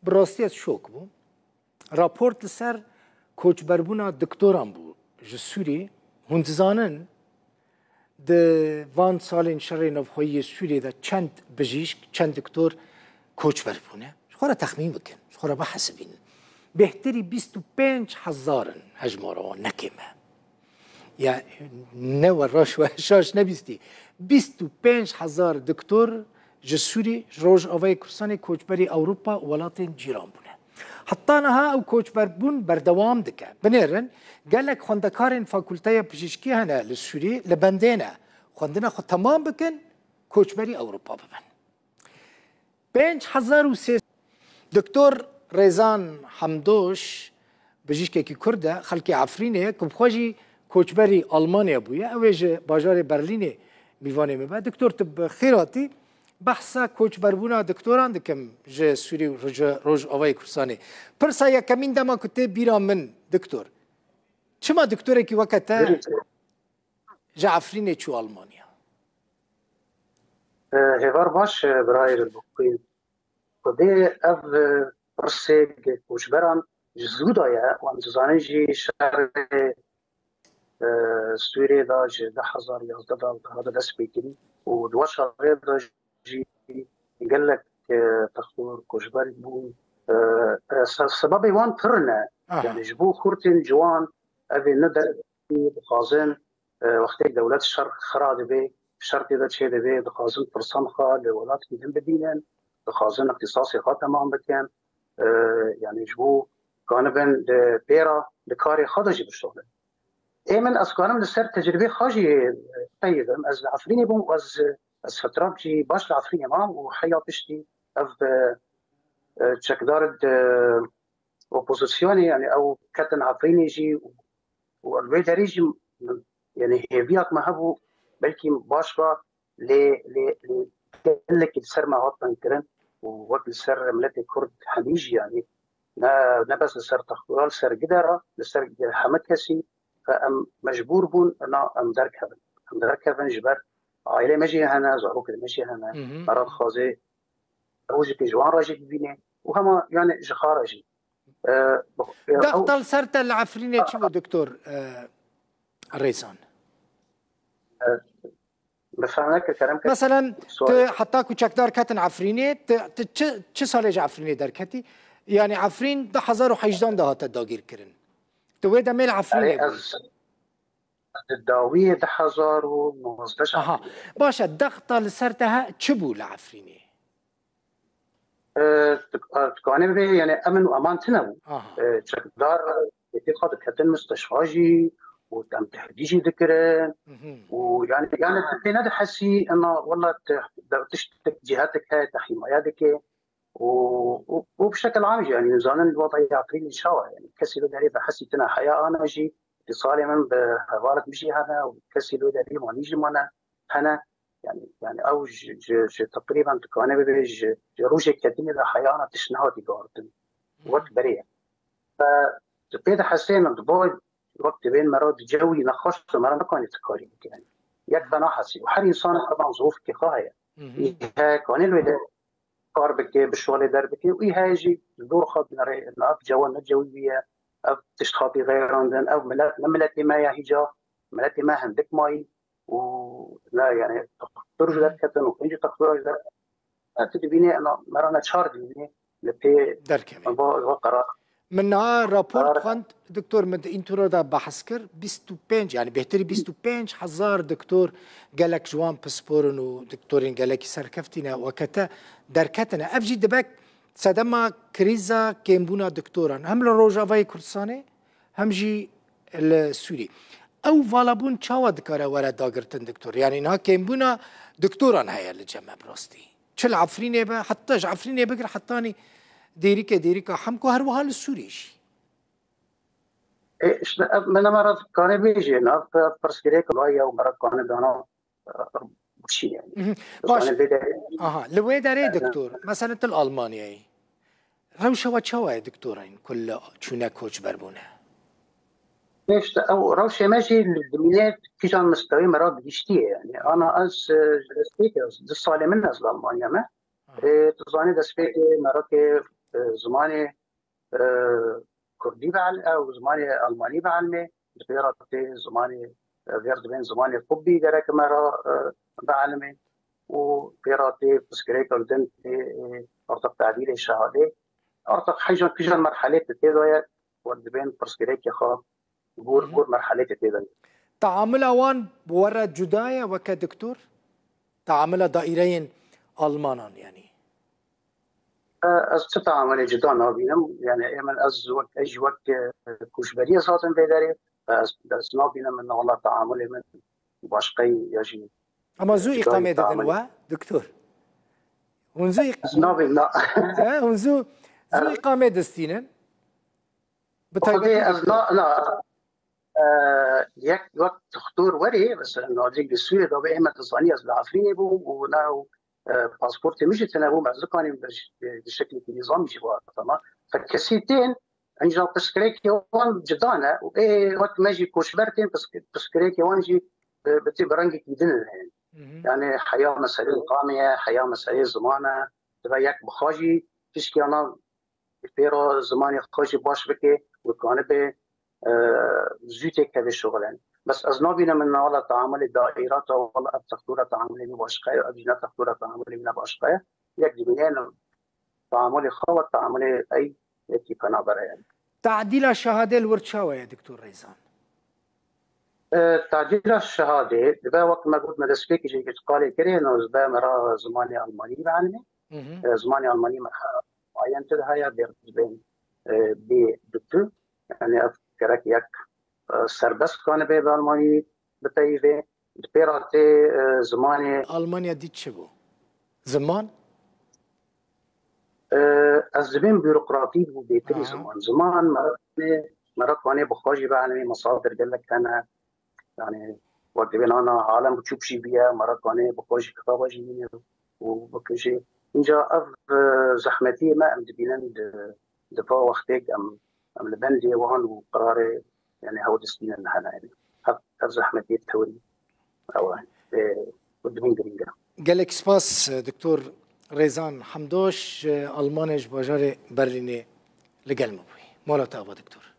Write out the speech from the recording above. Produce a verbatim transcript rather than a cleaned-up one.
Bi rastî ez şok bûm. Raport li ser koçberbûna doktoran bû ji Sûriyê. Hûn dizanin, di van salên şerê navxweyî yê Sûriyê de çend bijîşk, çend doktor koçber bûne? Ji xwe re texmîn bikin, ji xwe re bihesibînin. Bêhtirî bîst û pênc hezar in hejmara wan, ne kêm e. Ya ne we reş we şaş nebîstî. Bîst û pênc hezar doktor ji Sûrî, ji Rojavayê Kurdistanê koçberî Ewropa û welatên cîran bûne. Heta niha ew koçberbûn berdewam dike. Binêrin, gelek xwendekarên fakulteya pijîşkî hene li Sûrî, li bendê ne. Xwendina xwe temam bikin, koçberî Ewropa bibin. Pênc hezar û sê sed. Doktor Rêzan Hemdoş, bijîşkekî Kurd e, xelkê Efrînê ye, ku bi xwe jî koçberî Almanya bûye. Ew ê ji bajarê Berlînê mîvanê me be. Doktor, tu bi xêr hatî. Behsa koçberbûna doktoran dikim ji Sûrî û Roja-, Rojavayê Kurdistanê. Pirsa yekemîn dema ku tê bîra min, doktor. Çima doktorekî weke te ji Efrînê çû Almanya? E, hêvar baş, e, birayê Dilbixwîn. Xwedê ev, e, pirsê koçberan ji zû de ye. Wan dizanin jî şerê, e, Sûriyê de ji du hezar yazdeh de dihate destpêkirin û di wa şerê de jî gelek, e, textor koçber bûn. E, e, se-, sebebê wan pir ne. Aha. Yani ji bo xurtên ciwan ev ê ne der dixwazin, e, wextê dewlet şer xira dibe, şer tê de çêdibe, dixwazin pirsan xwe li welatên din bibînin, dixwazin îxtîsasê xwe temam bikin, e, yani ji bo kanibin di pêra, di karê xwe de jî bişuxulin. Ê min, ez karim li ser tecrübê xwe jî, e, qeyd bim. Ez li Efrînê bûm û ez, ez fetrak jî baş li Efrînê mam û heya piştî ev, e, e, çekdar di opozisyonê, yani ew ketin Efrînê jî û, û li wê derê jî min, yani hêviyak me hebû, belkî baş ba, lê, lê, lê gelekî li ser me hat kirin û wek li ser miletê Kurd hemî jî, yani ne, ne bes li ser textura, li ser gidera, li ser heme kesî, fe em mecbûr bûn, na em derkevin. Em derkevin ji ber aîlê me jî hene, zarokên me jî hene. Hı hı. Me re dixwaze rojekê ji wan re jî bibîne û hema, yani, ji xwe re jî. E, bi-, e, Dexta li ser te li Efrînê çi bû, doktor, e, Rêzan? E, bi fem neke, kerem ke. Mesela, tu heta ku çekdar ketin Efrînê, tu, tu çi, çi salê ji Efrînê derketî? Yani Efrîn du hezar û hejdan de hate dagîrkirin. Tu wê demê li Efrînê bûyî. Di dawiyê du hezar û nozdeh. Aha. Baş e, dexta li ser te he, çi bû li Efrînê? E, tu, e, tu kanê bê, yani emin û eman tune bû. Aha. E, çekdar, êdî xwe diketin misteşfa jî û em tehdî jî dikirin. Mhm. Û yani, yani tu pê nedihesî, ema wela te, de, tiştek, cihetek heye, te hîmaya dike. û, û, û bi şekil am jî, yanî, nizanin wadayê Efrînê çawa ye. Yanî, kesî li derê bi hesî tune heya ana jî, îtisalê min bi hevalek min jî hene û kesî li derê wanî jî mane, hene. Yanî, yanî, ew ji, ji, ji teqrîben dikane bibe ji, ji rojê ketinê de heya ana tişt nehatî guhartin. Wek berê ye. Ve tu pê dihesê min, di bo wek dibên me re di cewî nexweş de me re nikanî tu karî bike. Yanî, yek te nahesî. Û her însan heman zofkê xwe heye. Mhm. Î heye kanê li wê de kar bike, bi şolê derbike û î heye jî dor xwe binere, ev cewa ne cewî wî ye, ev tişt hatî xeyirandin, ev milet ne miletê me ye hîca, miletê me hindik mayî û ne, yani, textur ji derketin û pêncî textura ji derketin. Tu dibînî, ena, me re neçar dibînî li pê derkevî. Bo, bo qerar. Min niha rapor xwend, doktor, min di întura de behs kir, bîst û pênc, yani bêhtirî bîst û pênc hezar doktor, gelek ji wan pisporin û doktorên gelekî serkeftî ne, weke te derketine. Ev jî dibe sedema krîza kêmbûna doktoran, hem li Rojavayê Kurdistanê, hem jî li Sûrî. Ew valabûn çawa dikare were dagirtin, doktor? Yani niha kêmbûna doktoran heye li cem me bi rastî. Çi li Efrînê be, heta ji Efrînê bigir hetanî dêrîke, dêrîka Hemko, her wiha li Sûrî jî. E, işte, ev, me nema re kare bêjin, ev, ev pirsgirêk wa ye û me re kane dana, e, çî yani. Mhm. Baş. Kane bê de. Aha, li wê derê, doktor, mesela tu li Almanyayê. Rewşa we çawa ye, doktor, in ku li çûne koçber bûne? Îşte ew rewşê me jî li dimînê kîjan mistewê me re gihiştiye yani. Ana ez, e, ji destpêkê ez, du salê min ez li Almanya me. Aha. E, tu zanî destpêkê me re ke e, zimanê, e, kurdî biel-, ew zimanê almanî bielmê, di pê re tê zimanê, e, vêr dibên zimanê tibbî gerek me re, e, bielmê û pê re tê pirsgirêka li din tê, e, ortak tadîlê şehadê. Ortak heyjan kijan merhelê tu tê de ye, wek dibên pirsgirêkê xwe gor, Hı hı. gor merhelê tê tê de ye. Teamula wan bi we re cuda ye weke doktor? Teamula daîreyên Almanan, yanî? E, ez çi teamulê cuda nabînim. Yani ê min ez wek, ez jî wek, e, koçberî ez hatim vê derê. Ez, ez nabînim min wala teamulê min başqeyî ya jî Ama zû cudayî îqamê didin teamulê. we, doktor? Hûn zû îq-, Ez nabînim, na. He, hûn zû, zû Ez îqamê distînin? Bi Xwedê taybetî ez doktor. na, na, e, yek wek doktor werê, mesela navcîk li Sûriyê de ê me dizanî ez li Efrînê bûm û na, e, pasportê min jî tune bû, ez nikanîm bi, bi şeklekî nîzamî jî bihatim. Fe kesî tên, înca pirsgirêkê wan cuda ne û ê wek me jî koçber tên, pirs-, pirsgirêkê wan jî bi, bi tê bi rengekî din hene. Hı hı. Yani heya meselê îqamê ye, heya meselê ziman e, dibe yek bi xwe jî piştgiriya pê re zimanê xwe jî baş bike û kanibe, e, zû têkeve şixulin. Bes ez nabînim min wala teamulê daîrata wala ev textura teamulê wî başqa ye, ev jî ne textura teamulê wî ne başqa ye. Yek dibîne teamulê xwe wek teamulê ey yekî penaber e yani. Tadîla şehadê li wir çawa ye, Doktor Rêzan? E, tadîla şehadê, dibe wek me got, me destpêkê jî qalê kirê, no dibe me re zimanê almanî bielmê. Hı hı. E, zimanê almanî me he, ayente de heye, dê dibên, e, B iki. Yani ev gerek yek, e, serbest kanibe bi almanî bipeyivê. Di pê re tê, e, zimanê Almanya dî çi bû? Ziman? E, ez dibêm bürokratî bû bêtirî Aha. ziman. Ziman me re, me re kanê bi xwe jî bielmê, mesadir gelek hene. Yani wek dibên ana alem biçûk jî biye, me re kanê bi xwe jî kitaba jî bîne û bikin jî. Înca ev, e, zehmetiyê me em dibînin di, di va wextêk em, em li bendê wan û qirarê, yani hewdistînin hene. Yani ev, ev zehmetiyê tewrî ew e. E, û dibîn girîng e. Gelek spas, Doktor Rêzan Hemdoş, Almanê ji bajarê Berlînê li gel me bûyî. Mala te ava, Doktor.